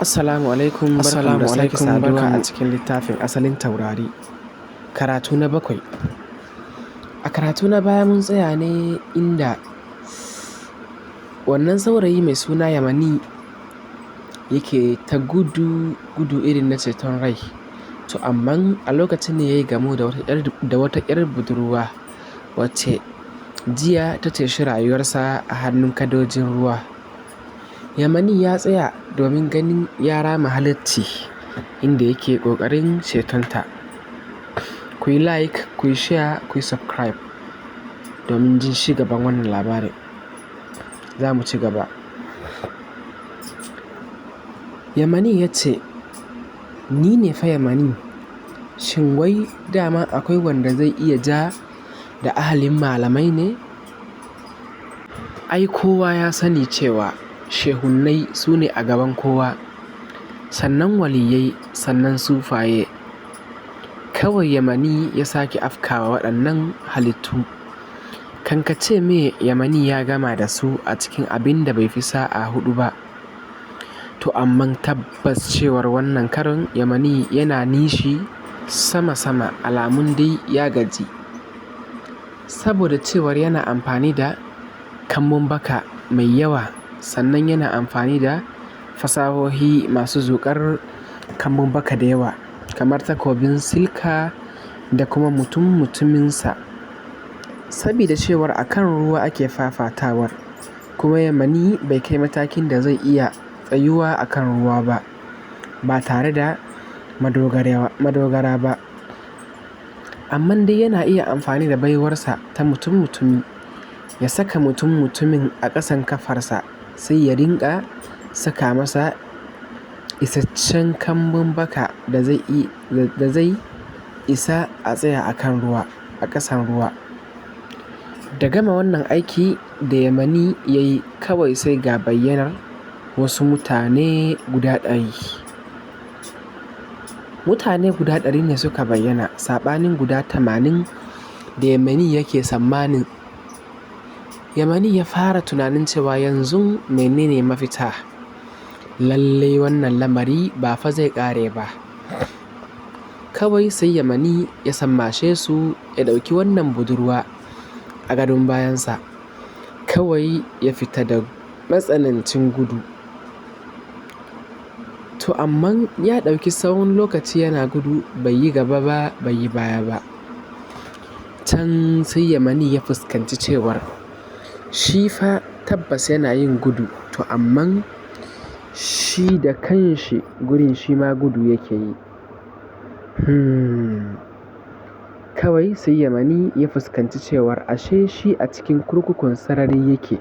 Assalamu alaikum, barkanmu Assalamu da sake alaikum, saduwa barkanmu. a cikin littafin asalin taurari, karatu na 7. A karatu na baya mun tsaya ne inda wannan saurayi mai suna Yamani yake ta gudu, gudu irin na ceton rai. To amman a lokacin ne ya yi gamo da wata ‘yar budurwa wacce jiya ta ceci rayuwarsa a hannun kadojin ruwa. Yamani ya tsaya domin ganin ya rama halacci, inda yake ƙoƙarin cetonta. Ku yi like, ku yi share, ku yi subscribe domin jin cigaban wannan labarin. Za mu ci gaba. Yamani ya ce, ni ne fa Yamani, shin wai dama akwai wanda zai iya ja da ahalin malamai ne? Ai kowa ya sani cewa shehunnai su ne a gaban kowa, sannan waliyyai, sannan sufaye. Kawai Yamani ya sake afkawa waɗannan halittu. Kan ka ce me Yamani ya gama da su a cikin abin da bai fi sa'a 4 ba. To amman tabbas cewar wannan karon Yamani yana nishi sama-sama, alamun dai ya gaji. Saboda cewar yana amfani da kambun baka mai yawa, sannan yana amfani da fasahohi masu zuƙar kambun baka da yawa, kamar takobin silka da kuma mutum-mutuminsa. Sabida cewar a kan ruwa ake fafatawar, kuma Yamani bai kai matakin da zai iya tsayuwa a kan ruwa ba, ba tare da madogara ba. Amman dai yana iya amfani da baiwarsa ta mutum-mutumi, ya saka mutum-mutumin a ƙasan ƙafarsa, sai ya rinƙa saka masa isasshen kambun baka da zai isa a tsaya a kan ruwa, a ƙasan ruwa. Da gama wannan aiki da Yamani ya yi, kawai sai ga bayyanar wasu mutane guda 100. Mutane guda 100 ne suka bayyana, saɓanin guda 80 da Yamani yake tsammanin. Yamani ya fara tunanin cewa yanzu mene ne mafita? Lallai wannan lamari ba fa zai ƙare ba. Kawai sai Yamani ya sammashe su, ya ɗauki wannan budurwa a gadon bayansa, kawai ya fita da matsanancin gudu. To amman ya ɗauki tsawon lokaci yana gudu, bai yi gaba ba, bai yi baya ba. Can sai Yamani ya fuskanci cewar shi fa tabbas yana yin gudu, to amman shi da kanshi gurin shi ma gudu yake yi. Kawai sai Yamani ya fuskanci cewar ashe shi a cikin kurkukun sarari yake.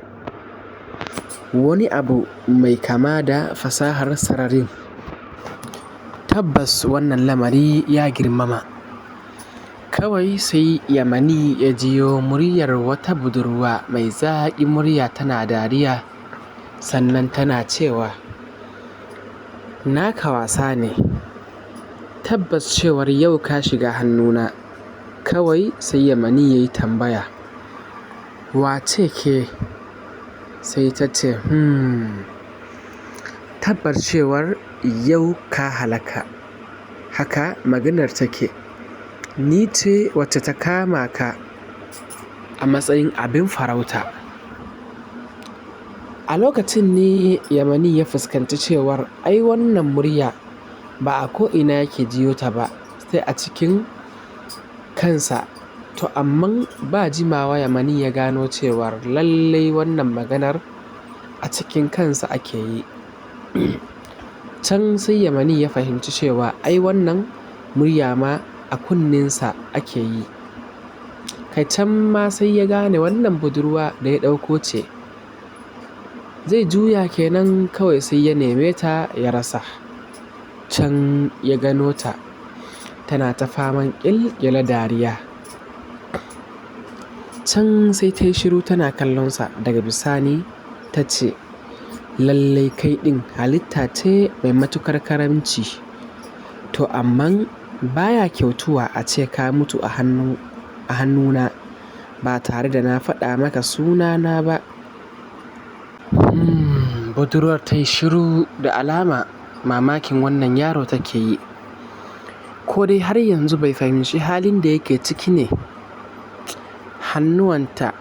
Wani abu mai kama da fasahar sararin. Tabbas wannan lamari ya girmama. Kawai sai Yamani ya jiyo muryar wata budurwa mai zaƙin murya tana dariya, sannan tana cewa, naka wasa ne, tabbas cewar yau ka shiga hannuna. Kawai sai Yamani ya yi tambaya, wace ke? Sai ta ce, tabbas cewar yau ka halaka. Haka maganar take. Ni ce wacce ta kama ka a matsayin abin farauta. A lokacin ne Yamani ya fuskanci cewar ai wannan murya ba a ko'ina yake jiyo ta ba, sai a cikin kansa. To amman ba jimawa Yamani ya gano cewar lallai wannan maganar a cikin kansa ake yi. Can sai Yamani ya fahimci cewa ai wannan murya ma a kunninsa ake yi. Kai can ma sai ya gane wannan budurwa da ya ɗauko ce. Zai juya kenan kawai sai ya neme ta ya rasa. Can ya gano ta, tana ta faman ƙyalƙyala dariya. Can sai ta yi shiru tana kallonsa, daga bisani ta ce, lallai kai ɗin halitta ce mai matuƙar karamci. To amman baya kyautuwa a ce ka mutu a hannuna ba tare da na faɗa maka sunana ba. Budurwar ta yi shiru da alama Mamakin wannan yaro take yi. Ko dai har yanzu bai fahimci halin da yake ciki ne? Hannuwanta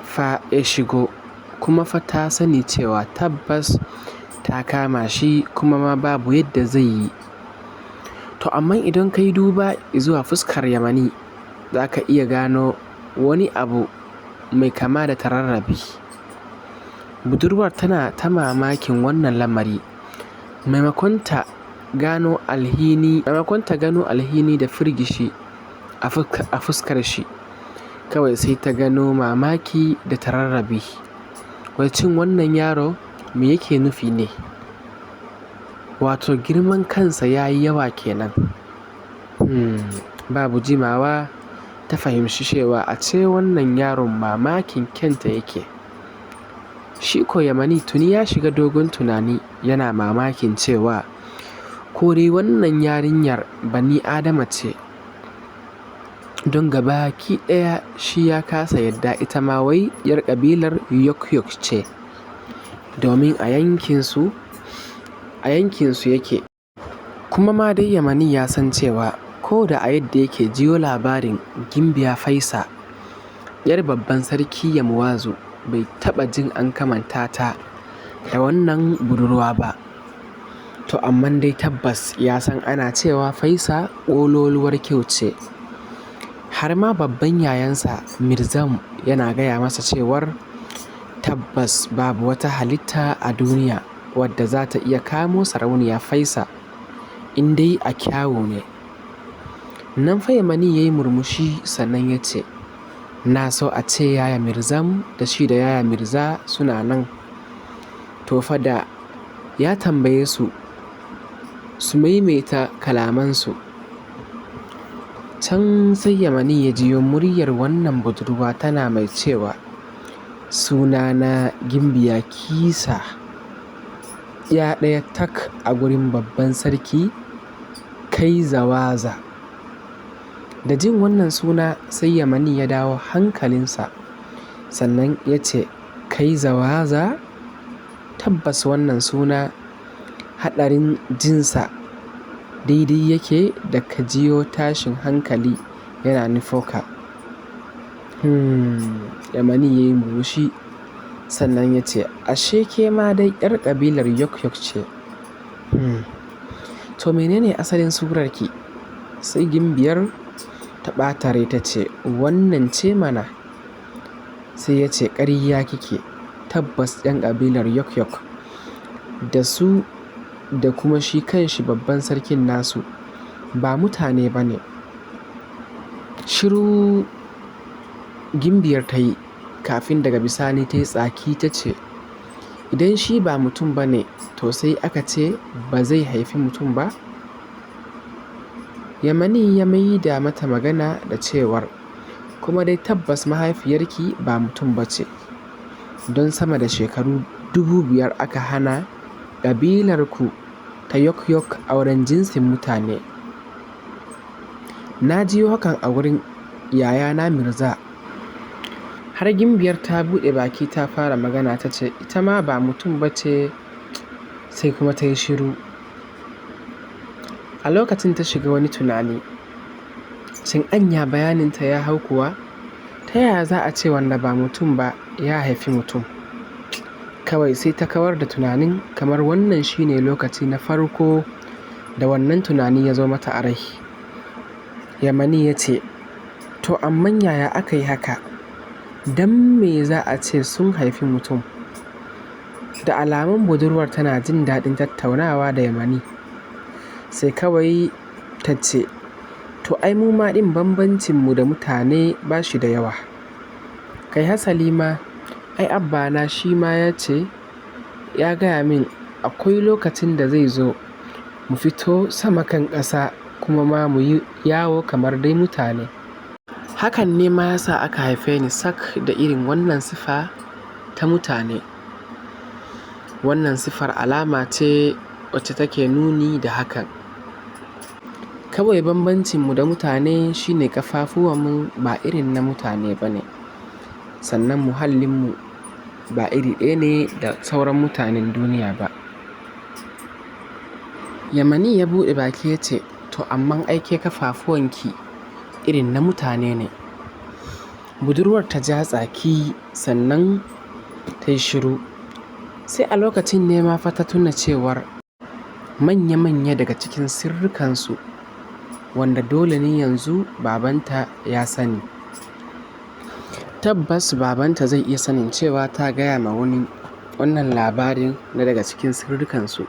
fa ya shigo, kuma fa ta sani cewa tabbas ta kama shi kuma ma babu yadda zai yi. To amma idan ka yi duba zuwa fuskar Yamani, za ka iya gano wani abu mai kama da tararrabi. Budurwar tana ta mamakin wannan lamari. Maimakon ta gano alhini da firgici a fuskar shi, kawai sai ta gano mamaki da tararrabi. Wai shin wannan yaro me yake nufi ne? Wato girman kansa ya yi yawa kenan. Babu jimawa ta fahimci cewa ashe wannan yaron mamakin kyanta yake. Shi ko Yamani tuni ya shiga dogon tunani yana mamakin cewa ko dai wannan yarinyar bani Adama ce, don gabaki ɗaya shi ya kasa yadda ita ma wai 'yar ƙabilar Yok-yok ce, domin a yankinsu yake. Kuma ma dai Yamani ya san cewa ko da a yadda yake jiyo labarin Gimbiya Faisa, 'yar babban sarki Yamuwazu, bai taɓa jin an kamanta ta da wannan budurwa ba. To amma dai tabbas ya san ana cewa Faisa ƙololuwar kyau ce. Har ma babban yayansa Mirzam yana gaya masa cewar tabbas babu wata halitta a duniya wadda za ta iya kamo sarauniya Faisa in dai a kyawu ne. Nan fa Yamani ya yi murmushi sannan ya ce, na so a ce yaya Mirzam da shi da yaya Mirza suna nan. To fa da ya tambaye su su maimaita kalamansu. Can sai Yamani ya jiyo muryar wannan budurwa tana mai cewa, sunana Gimbiya Kisa, ya ɗaya tak a gurin babban sarki Kaizawaza. Da jin wannan suna sai Yamani ya dawo hankalinsa, sannan ya ce, Kaizawaza? Tabbas wannan suna haɗarin jinsa daidai yake da ka jiyo tashin hankali yana nufoka. Yamani ya yi murmushi sannan ya ce, ashe ke ma dai 'yar ƙabilar Yok-yok ce. To menene asalin surarki? Sai Gimbiyar ta ɓata rai ta ce, wannan ce mana. Sai ya ce, ƙarya kike, tabbas 'yan ƙabilar Yok-yok da su da kuma shi kanshi babban sarkin nasu ba mutane ba ne. Shiru Gimbiyar ta yi kafin daga bisani ta yi tsaki ta ce, idan shi ba mutum ba ne to sai aka ce ba zai haifi mutum ba? Yamani ya maida mata magana da cewar, kuma dai tabbas mahaifiyarki ba mutum ba ce, don sama da shekaru 5,000 aka hana ƙabilarku ta Yok-yok auren jinsin mutane. Na jiyo hakan a wurin yayana Mirza. Har Gimbiyar ta buɗe baki ta fara magana ta ce ita ma ba mutum ba ce, sai kuma ta yi shiru. A lokacin ta shiga wani tunani. Shin anya bayaninta ya hau kuwa? Ta yaya za a ce wanda ba mutum ba ya haifi mutum? Kawai sai ta kawar da tunanin kamar wannan shine lokaci na farko da wannan tunani ya zo mata a rai. Yamani ya ce, to amma yaya aka yi haka? Don me za a ce sun haifi mutum? Da alamun budurwar tana jin daɗin tattaunawa da Yamani. Sai kawai ta ce, to ai mu ma ɗin bambancinmu da mutane ba shi da yawa. Kai hasali ma, ai abbana shi ma ya ce ya gaya min akwai lokacin da zai zo mu fito sama kan ƙasa kuma ma mu yi yawo kamar dai mutane. Hakan ne ma ya sa aka haife ni sak da irin wannan sifa ta mutane. Wannan sifar alama ce wacce take nuni da hakan. Kawai bambancinmu da mutane shine ƙafafuwanmu ba irin na mutane ba ne, sannan muhallinmu ba iri ɗaya ne da sauran mutanen duniya ba. Yamani ya buɗe baki ya ce, "To amman ai ke kafafuwanki irin na mutane ne." Budurwar ta ja tsaki sannan ta yi shiru. Sai a lokacin ne ma fa ta tuna cewar manya-manya daga cikin sirrikansu wanda dole ne yanzu babanta ya sani. Tabbas babanta zai iya sanin cewa ta gaya ma wani wannan labarin na daga cikin sirrikansu,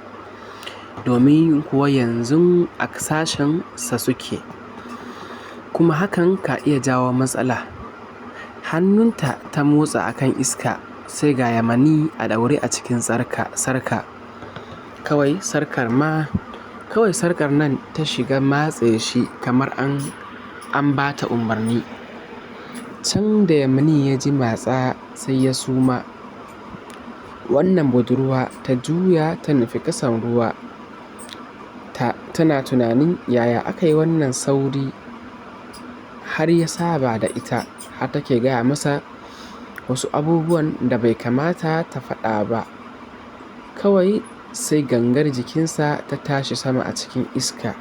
domin kuwa yanzu a sashensa suke, kuma hakan ka iya jawo matsala. Hannunta ta motsa a kan iska, sai ga Yamani a ɗaure a cikin sarka. Kawai sarkar nan ta shiga matse shi kamar an ba ta umarni. Can da Yamani ya ji matsa sai ya suma. Wannan budurwa ta juya ta nufi ƙasan ruwa, tana tunanin yaya aka yi wannan sauri har ya saba da ita, har take gaya masa wasu abubuwan da bai kamata ta faɗa ba. Kawai sai gangar jikinsa ta tashi sama a cikin iska,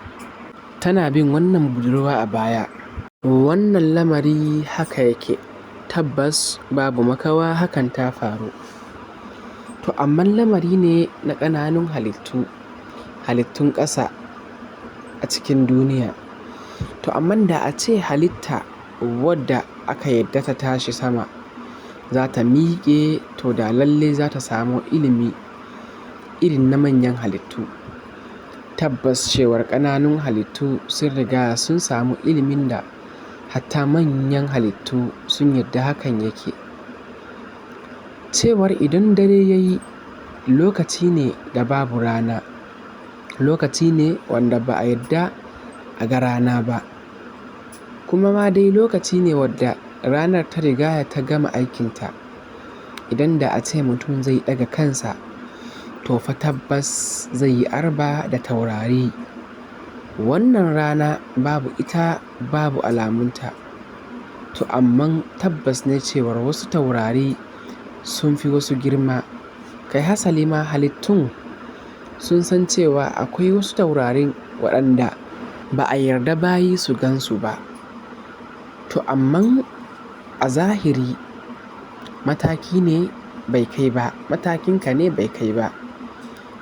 tana bin wannan budurwa a baya. Wannan lamari haka yake, tabbas babu makawa hakan ta faru. To amman lamari ne na ƙananun halittu, halittun ƙasa a cikin duniya. To amman da a ce halitta wadda aka yadda ta tashi sama za ta miƙe, to da lallai za ta samu ilimi irin na manyan halittu. Tabbas cewar ƙananun halittu sun riga sun samu ilimin da hatta manyan halittu sun yadda hakan yake. Cewar idan dare ya yi, lokaci ne da babu rana, lokaci ne wanda ba a yadda a ga rana ba, kuma ma dai lokaci ne wadda ranar ta riga ta gama aikinta. Idan da a ce mutum zai ɗaga kansa, to fa tabbas zai yi arba da taurari. Wannan rana babu ita, babu alamunta. To amman tabbas ne cewar wasu taurari sun fi wasu girma. Kai hasali ma halittun sun san cewa akwai wasu taurarin waɗanda ba a yarda bayi su gan su ba. To amman a zahiri mataki ne bai kai ba, matakinka ne bai kai ba.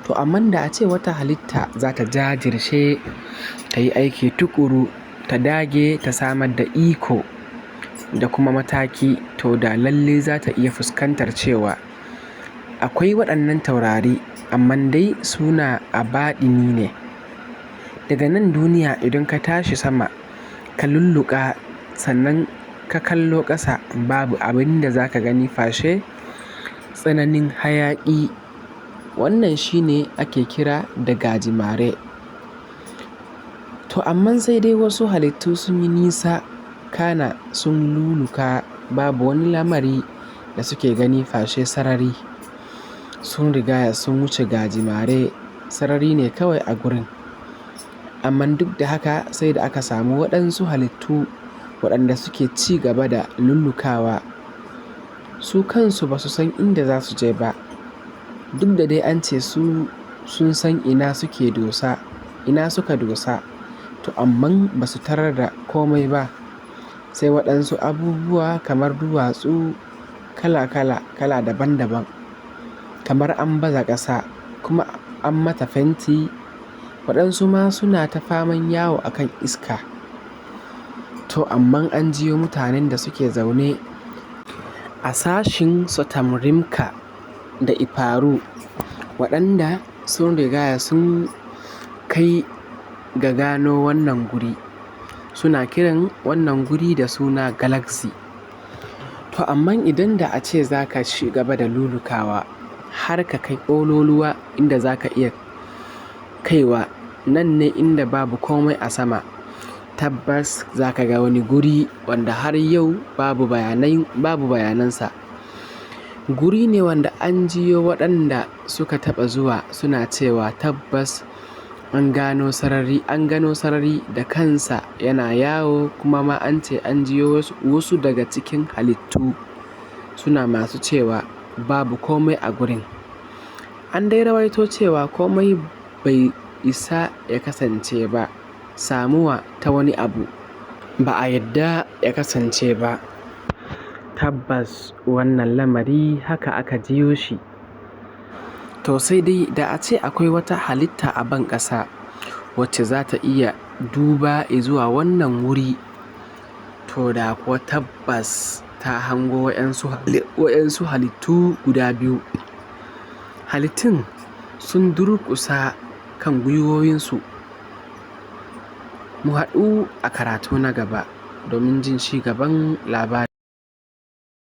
To amman da a ce wata halitta za ta jajirce, ta yi aiki tuƙuru, ta dage, ta samar da iko da kuma mataki, to da lallai za ta iya fuskantar cewa akwai waɗannan taurari, amman dai suna a baɗini ne. Daga nan duniya idan ka tashi sama, ka lulluƙa sannan ka kallo ƙasa, babu abin da za ka gani face tsananin hayaƙi. Wannan shi ne ake kira da gajimare. To amman sai dai wasu halittu sun yi nisa, kana sun luluka, babu wani lamari da suke gani face sarari. Sun rigaya sun wuce gajimare, sarari ne kawai a gurin. Amman duk da haka sai da aka samu waɗansu halittu waɗanda suke ci gaba da lullukawa. Su kansu ba su san inda za su je ba. Duk da dai an ce su sun san ina suke dosa, ina suka dosa. To amman ba su tarar da komai ba. Sai waɗansu abubuwa kamar duwatsu kala-kala, kala daban-daban, kamar an baza ƙasa kuma an mata fenti. Waɗansu ma suna ta faman yawo a kan iska. To amman an jiyo mutanen da suke zaune a sashin Sotamrimka da Ifaru, waɗanda sun rigaya sun kai ga gano wannan guri. Suna kiran wannan guri da suna Galaxy. To amman idan da a ce za ka ci gaba da lulukawa har ka kai ƙololuwa inda za ka iya kaiwa, nan ne inda babu komai a sama. Tabbas za ka ga wani guri wanda har yau babu bayanansa. Guri ne wanda an jiyo waɗanda suka taɓa zuwa suna cewa tabbas an gano sarari, an gano sarari da kansa yana yawo, kuma ma an ce an jiyo wasu daga cikin halittu suna masu cewa babu komai a gurin. An dai rawaito cewa komai bai isa ya kasance ba, samuwa ta wani abu ba a yadda ya kasance ba. Tabbas wannan lamari haka aka jiyo shi. To sai dai da a ce akwai wata halitta a ban ƙasa wacce za ta iya duba izuwa wannan wuri, to da kuwa tabbas ta hango waɗansu halittu guda biyu. Halittun sun durƙusa kan gwiwowinsu. Mu haɗu a karatu na gaba domin jin ci gaban labarin.